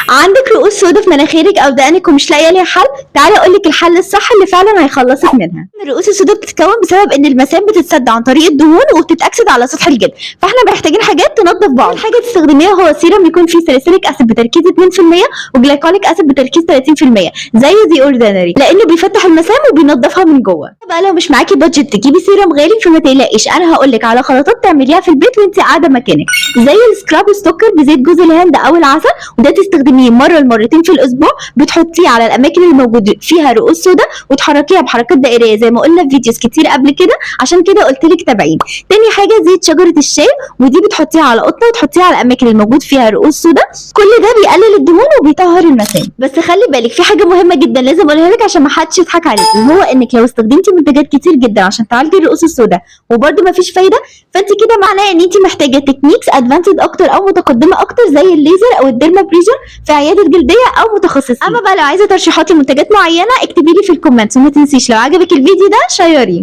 عندك رؤوس سودا في مناخيرك او دقنك ومش لاقيه ليها حل؟ تعالي اقول لك الحل الصح اللي فعلا هيخلصك منها. الرؤوس السوداء بتتكون بسبب ان المسام بتتسد عن طريق الدهون وبتتاكسد على سطح الجلد، فاحنا محتاجين حاجات تنظف بعض. اول حاجة تستخدميها هو سيرم يكون فيه salicylic acid بتركيز 2% و glycolic acid بتركيز 30% زي The Ordinary، لانه بيفتح المسام وبينظفها من جوه. بقى لو مش معاكي budget تجيبي سيرم غالي فما تقلقيش، انا هقول لك على خلطات تعمليها في البيت وانت قاعدة مكانك، زي ال scrub السكر بزيت جوز الهند او العسل، وده تستخدميه مرة لمرتين في الاسبوع، بتحطيه على الاماكن اللي موجود فيها رؤوس سودا وتحركيها بحركات دائريه زي ما قلنا في videos كتير قبل كده، عشان كده قلت لك تابعيني. تاني حاجة زيت شجرة الشاي، ودي بتحطيها على قطنه وتحطيها على الاماكن اللي موجود فيها رؤوس سودا، كل ده بيقلل الدهون وبيطهر المسام. بس خلي بالك في حاجة مهمة جدا لازم اقولها لك عشان ما حدش يضحك عليك، وهو انك لو استخدمتي منتجات كتير جدا عشان تعالجي الرؤوس السوداء وبرده ما فيش فايده، فانت كده معناه ان انت محتاجه techniques advanced اكتر او متقدمة اكتر زي الليزر او ال dermabrasion في عيادة جلدية او متخصصين. اما بقى لو عايزه ترشيحات لمنتجات معينة اكتبي لي في ال comments، وما تنسيش لو عجبك الفيديو ده شيريه.